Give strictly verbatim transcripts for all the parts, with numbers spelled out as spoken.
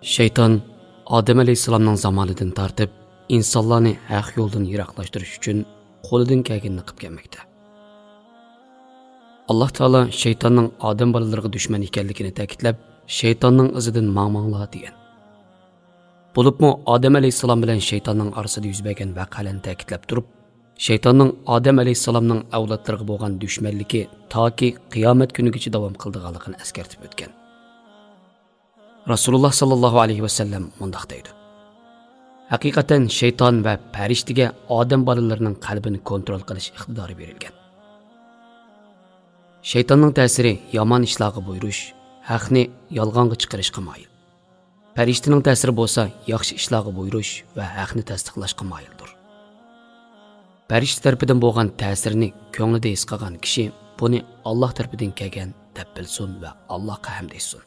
شەيتان ئادەم ئەلەيھىسسالامنىڭ زامانىدىن تارتىپ ئىنسانلارنى ھەق يولدىن يىراقلاشتۇرۇش ئۈچۈن قولىدىن كەلگىنىنى قىلىپ كەلمەكتە. ئاللاھ تائالا شەيتاننىڭ ئادەم بالىلىرىغا دۈشمەن ئىكەنلىكىنى تەكىتلەپ، شەيتاننىڭ ئىزىدىن ماڭماڭلار دېگەن. بولۇپمۇ ئادەم ئەلەيھىسسالام بىلەن شەيتاننىڭ ئارىسىدا يۈز بەرگەن ۋەقەلەرنى تەكىتلەپ تۇرۇپ، شەيتاننىڭ ئادەم ئەلەيھىسسالامنىڭ ئەۋلادلىرىغا بولغان دۈشمەنلىكى تاكى قىيامەت كۈنىگىچە داۋام قىلىدىغانلىقىنى ئەسكەرتىپ ئۆتكەن. رەسۇلۇللاھ ساللاللاھۇ ئەلەيھى ۋەسەللەم مۇنداق دەيدۇ: ھەقىقەتەن شەيتان ۋە پەرىشتىگە ئادەم بالىلىرىنىڭ قەلبىنى كونترول قىلىش ئىقتىدارى بېرىلگەن. شەيتاننىڭ تەسىرى يامان ئىشلارغا بۇيرۇش، ھەقنى يالغانغا چىقىرىشقا مايىل. پەرىشتىنىڭ تەسىرى بولسا ياخشى ئىشلارغا بۇيرۇش ۋە ھەقنى تەستىقلاشقا مايىلدۇر. پەرىشتە تەرىپىدىن بولغان تەسىرنى كۆڭلىدە ھېس قىلغان كىشى بۇنى ئاللاھ تەرىپىدىن كەلگەن دەپ بىلسۇن ۋە ئاللاھقا ھەمد ئېيتسۇن.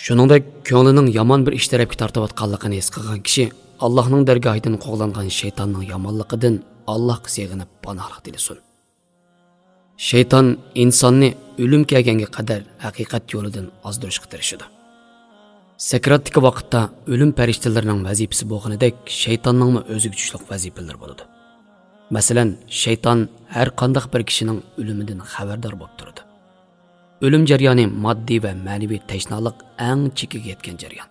شۇنىڭدەك كۆڭلىنىڭ يامان بىر ئىش تەرەپكە تارتىۋاتقانلىقىنى ھېس قىلغان كىشى ئاللاھنىڭ دەرگاھىدىن قوغلانغان شەيتاننىڭ يامانلىقىدىن ئاللاھقا سېغىنىپ پاناھلىق تىلىسۇن. شەيتان ئىنساننى ئۆلۈم كەلگەنگە قەدەر ھەقىقەت يولىدىن ئازدۇرۇشقا تىرىشىدۇ. سەكراتتىكى ۋاقىتتا ئۆلۈم پەرىشتىلىرىنىڭ ۋەزىپىسى بولغىنىدەك، شەيتاننىڭمۇ ئۆزىگە چۈشلۈك ۋەزىپىلىرى بولىدۇ. مەسىلەن، شەيتان ھەر قانداق بىر كىشىنىڭ ئۆلۈمىدىن خەۋەردار بولۇپ تۇرىدۇ. ئۆلۈم جەريانى ماددىي ۋە مەنىۋى تەشنالىق ئەڭ چېكىگە يەتكەن جەريان.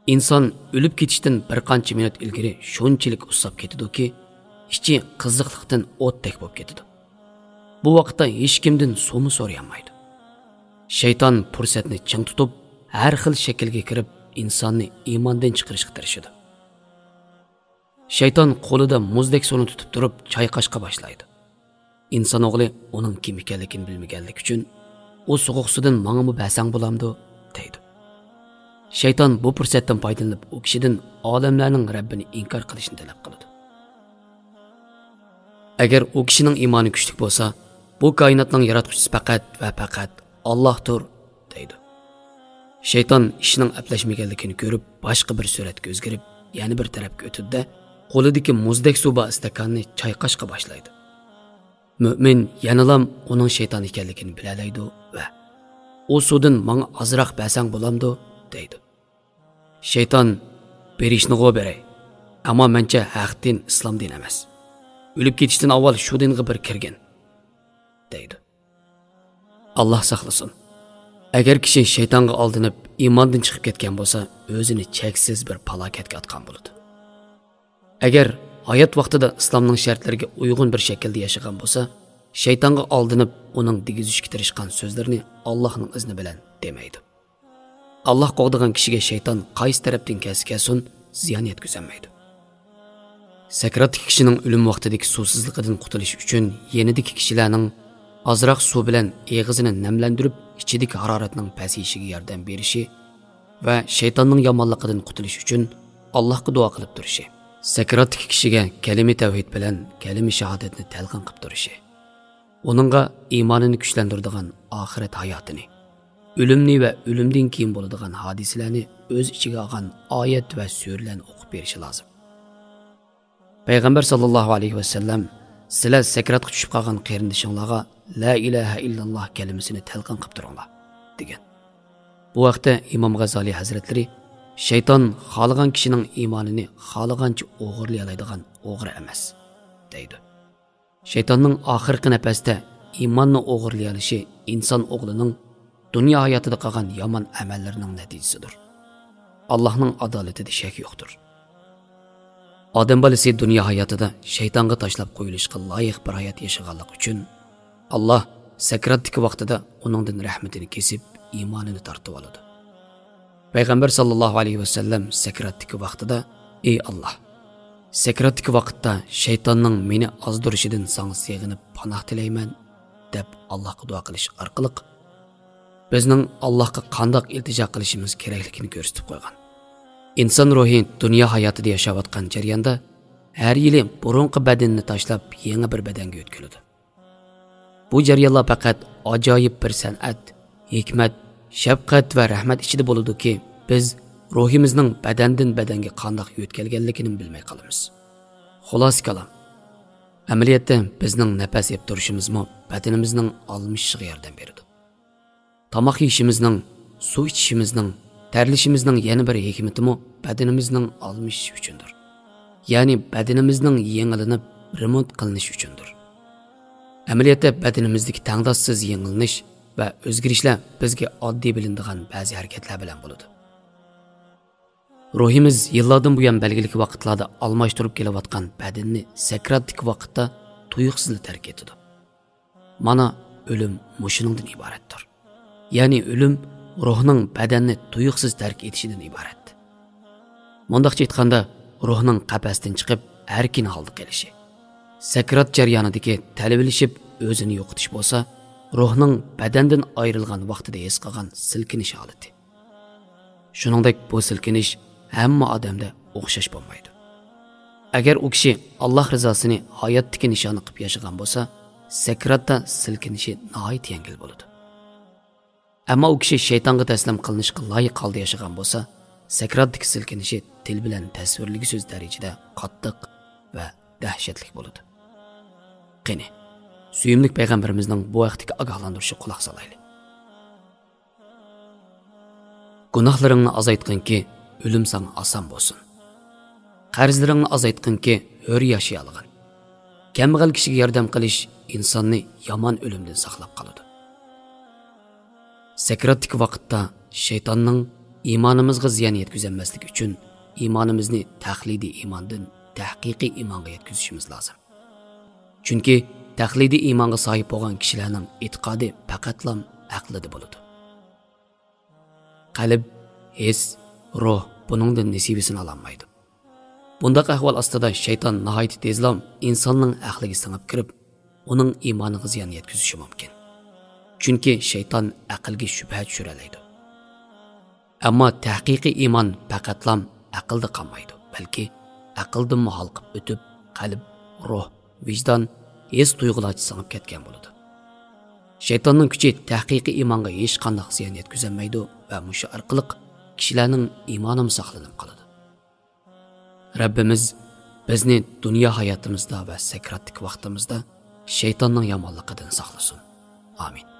ئىنسان ئۆلۈپ كېتىشتىن بىر قانچە مىنۇت ئىلگىرى شۇنچىلىك ئۇسساپ كېتىدۇكى، ئىچى قىزىقلىقتىن ئوتتەك بولۇپ كېتىدۇ. بۇ ۋاقىتتا ھېچكىمدىن سومۇ سورىيالمايدۇ. شەيتان پۇرسەتنى چىڭ تۇتۇپ، ھەر خىل شەكىلگە كىرىپ، ئىنساننى ئىماندىن چىقىرىشقا تىرىشىدۇ. شەيتان قولىدا مۇزدەك سۇنى تۇتۇپ تۇرۇپ چايقاشقا باشلايدۇ. ئىنسان ئوغلى ئۇنىڭ كىم ئىكەنلىكىنى بىلمىگەنلىكى ئۈچۈن، ئۇ سوغۇق سۇدىن ماڭىمۇ بەرسەڭ بولامدۇ؟ دەيدۇ. شەيتان بۇ پۇرسەتتىن پايدىلىنىپ ئۇ كىشىدىن ئالەملەرنىڭ رەببىنى ئىنكار قىلىشنى تەلەپ قىلىدۇ. ئەگەر ئۇ كىشىنىڭ ئىمانى كۈچلۈك بولسا، بۇ كائىناتنىڭ ياراتقۇچىسى پەقەت ۋە پەقەت ئاللاھتۇر، دەيدۇ. شەيتان ئىشنىڭ ئەپلەشمىگەنلىكىنى كۆرۈپ، باشقا بىر سۈرەتكە ئۆزگىرىپ، يەنە بىر تەرەپكە ئۆتىدۇ-دە، قولىدىكى مۇزدەك سۇ بار ئىستاكاننى چايقاشقا باشلايدۇ. مۆمىن يەنىلام ئۇنىڭ شەيتان ئىكەنلىكىنى بىلەلەيدۇ ۋە، ئۇ سۇدىن ماڭا ئازراق بەرسەڭ بولامدۇ؟ دەيدۇ. شەيتان، بېرىشنىغۇ بېرەي، ئەمما مەنچە ھەق دىن ئىسلام دىنى ئەمەس. ئۆلۈپ كېتىشتىن ئاۋۋال شۇ دىنغا بىر كىرگىن، دەيدۇ. ئاللاھ ساقلىسۇن. ئەگەر كىشى شەيتانغا ئالدىنىپ ئىماندىن چىقىپ كەتكەن بولسا، ئۆزىنى چەكسىز بىر پالاكەتكە ئاتقان بولىدۇ. ئەگەر ھايات ۋاقتىدا ئىسلامنىڭ شەرتلىرىگە ئۇيغۇن بىر شەكىلدە ياشىغان بولسا، شەيتانغا ئالدىنىپ ئۇنىڭ دېگۈزۈشكە تىرىشقان سۆزلىرىنى ئاللاھنىڭ ئىزنى بىلەن دېمەيدۇ. ئاللاھ قوغدىغان كىشىگە شەيتان قايسى تەرەپتىن كەلسە كەلسۇن، زىيان يەتكۈزەلمەيدۇ. سەكراتتىكى كىشىنىڭ ئۆلۈم ۋاقتىدىكى سۇسىزلىقىدىن قۇتۇلۇش ئۈچۈن يېنىدىكى كىشىلەرنىڭ ئازراق سۇ بىلەن ئېغىزىنى نەملەندۈرۈپ، ئىچىدىكى ھارارەتنىڭ پەسىيىشىگە ياردەم بېرىشى ۋە شەيتاننىڭ يامانلىقىدىن قۇتۇلۇش ئۈچۈن ئاللاھقا دۇئا قىلىپ تۇرۇشى. سەكراتتىكى كىشىگە كەلىمە تەۋھىد بىلەن كەلىمە شاھادەتنى تەلقىن قىلىپ تۇرۇشى. ئۇنىڭغا ئىمانىنى كۈچلەندۈرىدىغان ئاخىرەت ھاياتىنى، ئۆلۈمنى ۋە ئۆلۈمدىن كېيىن بولىدىغان ھادىسىلەرنى ئۆز ئىچىگە ئالغان ئايەت ۋە سۈرىلەرنى ئوقۇپ بېرىشى لازىم. پەيغەمبەر ساللاللاھۇ ئەلەيھى ۋەسەللەم، سىلەر سەكراتقا چۈشۈپ قالغان قېرىندىشىڭلارغا لا ئىلاھە ئىللاللاھ كەلىمىسىنى تەلقىن قىلىپ تۇرۇڭلار، دېگەن. بۇ ھەقتە ئىمام غازالىي ھەزرەتلىرى، شەيتان خالىغان كىشىنىڭ ئىمانىنى خالىغانچە ئوغرىلىيالايدىغان ئوغرى ئەمەس، دەيدۇ. شەيتاننىڭ ئاخىرقى نەپەستە ئىماننى ئوغرىلىيالىشى ئىنسان ئوغلىنىڭ دۇنيا ھاياتىدا قىلغان يامان ئەمەللىرىنىڭ نەتىجىسىدۇر. ئاللاھنىڭ ئادالىتىدە شەك يوقتۇر. ئادەم بالىسى دۇنيا ھاياتىدا شەيتانغا تاشلاپ قويۇلۇشقا لايىق بىر ھايات ياشىغانلىقى ئۈچۈن، ئاللاھ سەكراتتىكى ۋاقتىدا ئۇنىڭدىن رەھمىتىنى كېسىپ، ئىمانىنى تارتىۋالىدۇ. پەيغەمبەر ساللاللاھۇ ئەلەيھى ۋەسەللەم سەكراتتىكى ۋاقتىدا، ئى ئاللاھ، سەكراتتىكى ۋاقىتتا شەيتاننىڭ مېنى ئازدۇرۇشىدىن ساڭا سېغىنىپ پاناھ تىلەيمەن، دەپ ئاللاھقا دۇئا قىلىش ئارقىلىق، بىزنىڭ ئاللاھقا قانداق ئىلتىجا قىلىشىمىز كېرەكلىكىنى كۆرسىتىپ قويغان. ئىنسان روھى دۇنيا ھاياتىدا ياشاۋاتقان جەرياندا، ھەر يىلى بۇرۇنقى بەدىنىنى تاشلاپ، يېڭى بىر بەدەنگە ئۆتكىلىدۇ. بۇ جەريانلار پەقەت ئاجايىپ بىر سەنئەت، ھېكمەت، شەپقەت ۋە رەھمەت ئىچىدە بولىدۇكى، بىز روھىمىزنىڭ بەدەندىن بەدەنگە قانداق يۆتكەلگەنلىكىنىمۇ بىلمەي قالىمىز. خۇلاسە كالام، ئەمەلىيەتتە بىزنىڭ نەپەس ئېلىپ تۇرۇشىمىزمۇ بەدىنىمىزنىڭ ئالمىشىشىغا ياردەم بېرىدۇ. تاماق يېيىشىمىزنىڭ، سۇ ئىچىشىمىزنىڭ، تەرلىشىمىزنىڭ يەنە بىر ھېكمىتىمۇ بەدىنىمىزنىڭ ئالمىشىشى ئۈچۈندۇر. يەنى بەدىنىمىزنىڭ يېڭىلىنىپ، رېمونت قىلىنىشى ئۈچۈندۇر. ئەمەلىيەتتە بەدىنىمىزدىكى تەڭداشسىز يېڭىلىنىش ۋە ئۆزگىرىشلەر بىزگە ئاددىي بىلىنىدىغان بەزى ھەرىكەتلەر بىلەن بولىدۇ. روھىمىز يىللاردىن بۇيان بەلگىلىك ۋاقىتلاردا ئالماشتۇرۇپ كېلىۋاتقان بەدەننى سەكراتتىكى ۋاقىتتا تۇيۇقسىزلا تەرك ئېتىدۇ. مانا، ئۆلۈم مۇشۇنىڭدىن ئىبارەتتۇر. يەنى ئۆلۈم روھنىڭ بەدەننى تۇيۇقسىز تەرك ئېتىشىدىن ئىبارەت. مۇنداقچە ئېيتقاندا، روھنىڭ قەپەستىن چىقىپ، ئەركىن ھالدا قېلىشى. سەكرات جەريانىدىكى تەلۋىلىشىپ ئۆزىنى يوقىتىش بولسا، روھنىڭ بەدەندىن ئايرىلغان ۋاقتىدا ھېس قىلغان سىلكىنىش ھالىتى. شۇنىڭدەك بۇ سىلكىنىش ھەممە ئادەمدە ئوخشاش بولمايدۇ. ئەگەر ئۇ كىشى ئاللاھ رىزاسىنى ھاياتتىكى نىشانى قىلىپ ياشىغان بولسا، سەكراتتا سىلكىنىشى ناھايىتى يەڭگىل بولىدۇ. ئەمما ئۇ كىشى شەيتانغا تەسلىم قىلىنىشقا لايىق ھالدا ياشىغان بولسا، سەكراتتىكى سىلكىنىشى تىل بىلەن تەسۋىرلىگۈسىز دەرىجىدە قاتتىق ۋە دەھشەتلىك بولىدۇ. قېنى، سۆيۈملۈك پەيغەمبىرىمىزنىڭ بۇ ھەقتىكى ئاگاھلاندۇرۇشىغا قۇلاق سالايلى. گۇناھلىرىڭنى ئازايتقىنكى، ئۆلۈم ساڭا ئاسان بولسۇن. قەرزلىرىڭنى ئازايتقىنكى، ھۆر ياشىيالىغىن. كەمبەغەل كىشىگە ياردەم قىلىش ئىنساننى يامان ئۆلۈمدىن ساقلاپ قالىدۇ. سەكراتتىكى ۋاقىتتا شەيتاننىڭ ئىمانىمىزغا زىيان يەتكۈزەلمەسلىكى ئۈچۈن، ئىمانىمىزنى تەقلىدىي ئىماندىن تەھقىقىي ئىمانغا يەتكۈزۈشىمىز لازىم. چۈنكى تەقلىدىي ئىمانغا ساھىب بولغان كىشىلەرنىڭ ئېتىقادى پەقەتلا ئەقلىدە بولىدۇ. قەلب، ھېس، روھ بۇنىڭدىن نېسىۋىسىنى ئالالمايدۇ. بۇنداق ئەھۋال ئاستىدا شەيتان ناھايىتى تېزلا ئىنساننىڭ ئەقلىگە سىڭىپ كىرىپ، ئۇنىڭ ئىمانىغا زىيان يەتكۈزۈشى مۇمكىن. چۈنكى شەيتان ئەقىلگە شۈبھە چۈشۈرەلەيدۇ. ئەمما تەھقىقىي ئىمان پەقەتلا ئەقىلدە قالمايدۇ، بەلكى ئەقىلدىنمۇ ھالقىپ ئۆتۈپ، قەلب، روھ، ۋىجدان، ھېس تۇيغۇلارچە سىڭىپ كەتكەن بولىدۇ. شەيتاننىڭ كۈچى تەھقىقىي ئىمانغا ھېچقانداق زىيان يەتكۈزەلمەيدۇ ۋە مۇشۇ ئارقىلىق كىشىلەرنىڭ ئىمانىمۇ ساقلىنىپ قالىدۇ. رەببىمىز بىزنى دۇنيا ھاياتىمىزدا ۋە سەكراتتىكى ۋاقتىمىزدا شەيتاننىڭ يامانلىقىدىن ساقلىسۇن. ئامىن.